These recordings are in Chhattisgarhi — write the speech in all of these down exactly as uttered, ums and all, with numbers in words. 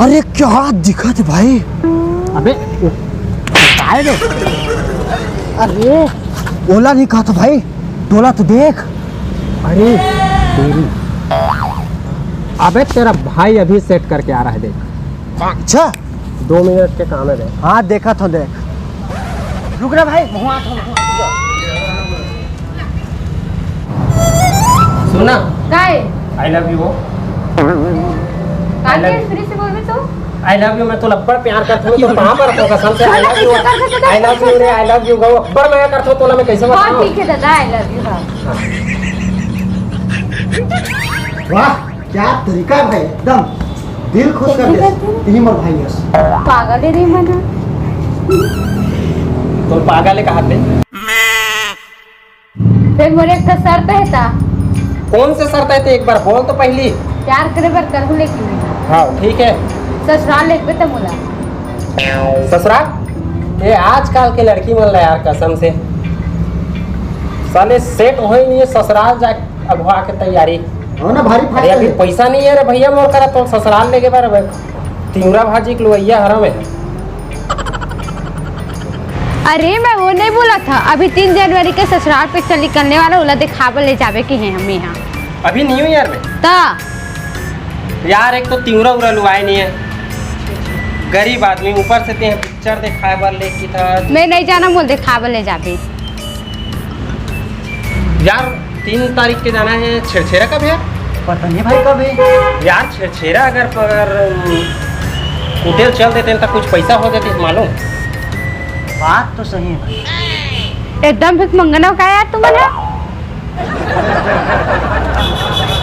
अरे, क्या दिखत हे भाई? अबे, काय रे? अरे, ओला नहीं कहा था भाई, तोला तो देख। अरे तेरी। अबे, तेरा भाई अभी सेट करके आ रहा है, देख। अच्छा। दो मिनट के काम है बे। हाँ, देखा था, देख। रुक ना भाई, वहाँ था, वहाँ। सुन ना। काय? I love you। काय? I love you। फिर से बोल बे तो। I love you, मैं तो लब्बड़ प्यार करता हूँ, तो कहाँ पर रखो कसम से, I love you, I love you रे, I love you, गो, बड़ मया करता हूँ, तोला मैं कैसे हाँ, बताऊँ? ठीक है दादा, I love you, हाँ। वाह, क्या तरीका है भाई, एकदम दिल खुश कर दे। यही मोर भाई है। पागल है रे मना। तो पागल है कहा थे? फिर मोर एक ठो शर्त है ता। कौन से शर्त है ते? एक बार बोल तो पहली। प्यार करे बर करहूँ लेकिन। हाँ, ठीक है। ससुराल लेके त मोला। ससुराल? ये आजकल के लड़की मन ला यार, कसम से। साले सेट होई नहीं है, ससुराल जा अगवा के तैयारी। हो ना, भारी अरे, अभी फायदा है। पैसा नहीं है रे भैया मोर करा, तो ससुराल लेके बर अब तिवरा भाजी के लुवैया हरा में। अरे, मैं वो नहीं बोला था, अभी तीन जनवरी के ससुराल पिक्चर निकलने वाला, ओला दिखाबे ले जाबे के है हमें यहाँ। अभी न्यू ईयर में? ता। यार, एक तो तिवरा उरा लुआए नहीं है, गरीब आदमी, ऊपर से ते पिक्चर दिखाए बर लेके था। मैं नहीं जाना, मोला दिखाबे ले जाबे। यार, तीन तारीख के जाना है छेरछेरा कब है? पता नहीं भाई कब है। यार, छेरछेरा अगर, अगर, उम, होटल चल देते हैं तो कुछ पैसा हो जाते मालूम। बात तो सही है भाई। एकदम भिख मंगना का यार तुमन ह?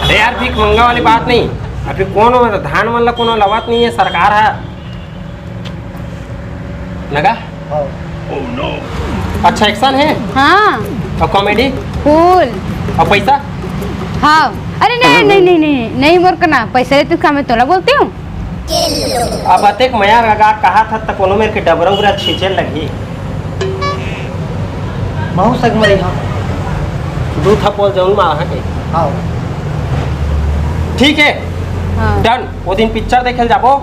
अरे यार, भिख मंगा वाली बात नहीं। अभी कौन हो, धान मन ला कोनो लवात नहीं है, सरकार है। लगा? हाँ। अच्छा एक्शन है? हाँ। और कॉमेडी? फुल। और पैसा? हाँ। अरे नहीं, नहीं, नहीं, नहीं, नहीं, मोर कना पैसा लेते का मैं तोला बोलती हूँ। अब अतेक मया लगा कहा था त कोनो मेर के डबरा उबरा छींचे लगी। महू सग मरी हाँ। दू थपोल जौन मा है। हाँ। ठीक है। हाँ। डन। वो दिन पिक्चर देखे जाबो।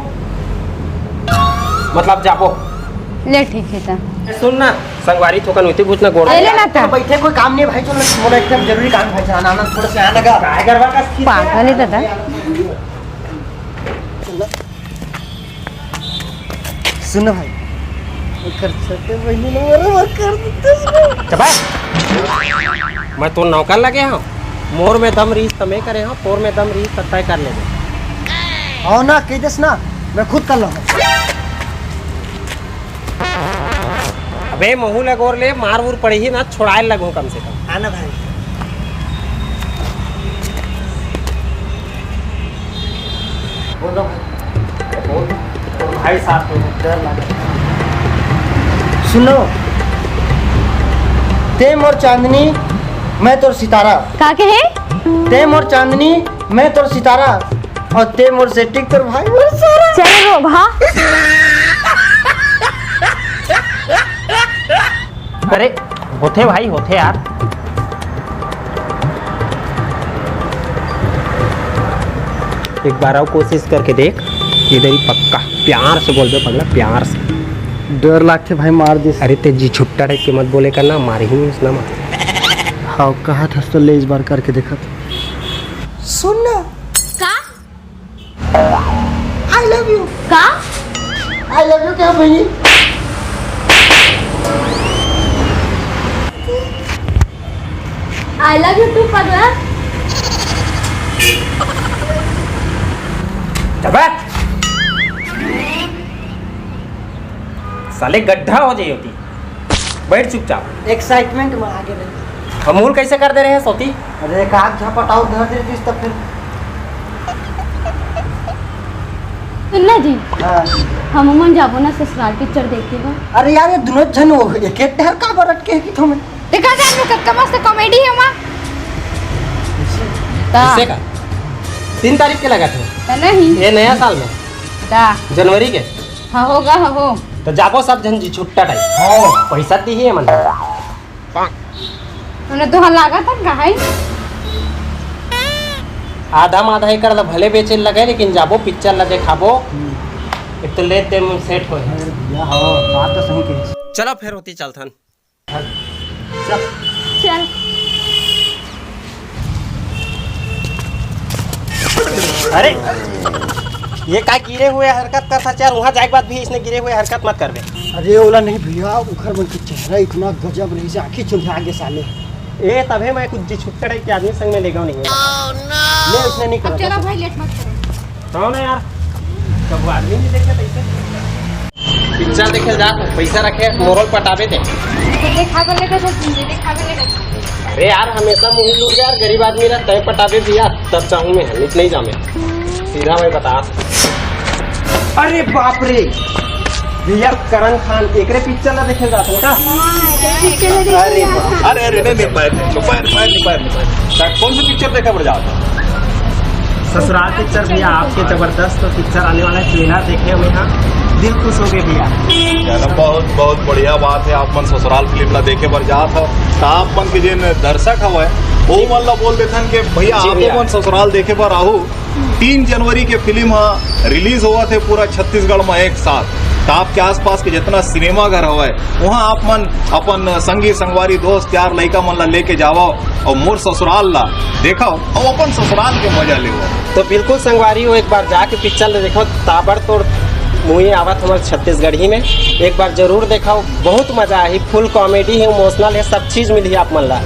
मतलब जाबो। ले ठीक है त। ए, सुन ना, संगवारी थोकन उती कुछ ना गोड़ ए, ले लगा। ना त। बैठे कोई काम नहीं भाई, चल ना, मोला एकदम जरूरी काम भाई, जाना ना, थोड़ा सा आना का। काय करवा का स्थिति पागल है दादा। सुन ना भाई, ओकर छोटे बहिनी ने मोर, मोर कर देते। चुप है। मैं तो नौकर लगे हूँ। मोर में दम रीस त मैं करे हूँ, तोर में दम रीस त तय कर लेबे। हाँ ना, कह देस ना, मैं खुद कर लूँ। अबे महू ल गोर ले, मार उर पड़ही ना, छोड़ाए लगहूँ कम से कम। हाँ ना भाई। बोलो भाई। बोल। भाई साहब को डर लगा। सुनो, ते मोर चांदनी, मैं तोर सितारा। का कहे? ते मोर चांदनी, मैं तोर सितारा, और ते मोर सेटिंग, तोर भाई मोर सारा। चल रो भा। अरे, होथे भाई, होथे यार। एक बार अउ कोशिश करके देख, इधर ही पक्का। प्यार से बोलबे पगला, प्यार से। डर लागथे भाई, मार दिस। अरे, ते जी छुट्टा टाइप के मत बोले कर ना, मारही उसना मत। हाँ, कहा था तो ले, इस बार करके देखा था। सुन ना। का? I love you। का? I love you क्या बहिनी? I love you too, पगला। अबे! साले गड्ढा हो जाई होती। बैठ चुपचाप। Excitement में आगे रहे। हम मूल कैसे कर दे रहे हैं सोती? अरे, एक आध झपट और धर देतीस त फिर। सुन ना जी, हाँ। हम मन जाबो ना ससुराल पिक्चर देखे बर। अरे यार, ये दोनों झन वो एक एक ठहर का बर अटके है कि तुम? देखा जाए, मैं कतका मस्त comedy है वहाँ। ता। किससे का? तीन तारीख के लगा था। ता नहीं। ये नया साल में। ता। जनवरी के। हाँ, होगा, हाँ, हो। तो जाबो सब झन जी छुट्टा टाइम। हाँ। पैसा दी ही मन। उन्हें तो हाँ लागत है, कहाँ है? आधा माधा एकर ला भले बेचे लगे, लेकिन जाबो पिक्चर ला देखाबो। हम्म। एक तो लेते में सेट होए। अरे भैया, हाँ, बात तो सही कही। चलो फिर होती चलथन। चल। चल। अरे, ये का गिरे हुए हरकत करथस यार? वहाँ जाए के बाद भी इसने गिरे हुए हरकत मत करबे। अरे ओला नहीं भैया, उखर मन के चेहरा इतना गजब रहिस, आँखी चुंधिया गे साले। ए, तभे मैं कुछ जी छुट्टे टाइप के आदमी संग में लेगा नहीं। ले, इसने नहीं अब करता। चलो भाई, लेट मत करो। कौन है यार? कब आदमी नहीं देखे पैसे। पिक्चर देखे जात है, पैसा रखे, मोरल पटाबे दे। तो देखा कर लेके सर, तुम देखा कर लेके। अरे यार, हमेशा मुही लूट यार, गरीब आदमी रहता है, पटाबे भी यार, तब चाहूँ मैं, नहीं, नहीं जामे। सीधा मैं बता। अरे बाप रे, भैया करण खान एकरे पिक्चर ला देखे जात है का? अरे बाप। अरे, अरे, नहीं, नहीं, पैर नहीं, पैर, पैर नहीं, पैर नहीं, पैर नहीं। कौन सी पिक्चर देखा बर जात है? ससुराल पिक्चर भैया आपके जबरदस्त पिक्चर आने वाला है, ट्रेलर देखे हुए हैं, दिल खुश हो गए भैया। चलो, बहुत, बहुत बढ़िया बात है, आप मन ससुराल फिल्म ला देखे बर जात हो। तो आप मन के जेन दर्शक हवय, वो मन ला बोल देथन कि भैया, जी आप भैया। मन ससुराल देखे बर आहू। तीन जनवरी के फिल्म ह रिलीज होवत है पूरा छत्तीसगढ़ में एक साथ। तो आपके आसपास के जितना सिनेमा घर हवय, वहाँ आप मन अपन संगी संगवारी, दोस्त यार, लइका मन ला लेके जावव और मोर ससुराल ला देखव और अपन ससुराल के मजा लेवव। तो बिल्कुल संगवारी हो, एक बार जाके पिक्चर ला देखव, ताबड़तोड़ मूवी आवत हमर छत्तीसगढ़ी में, एक बार जरूर देखव, बहुत मजा आही। फुल कॉमेडी है, इमोशनल है, सब चीज मिलही आप मन ला।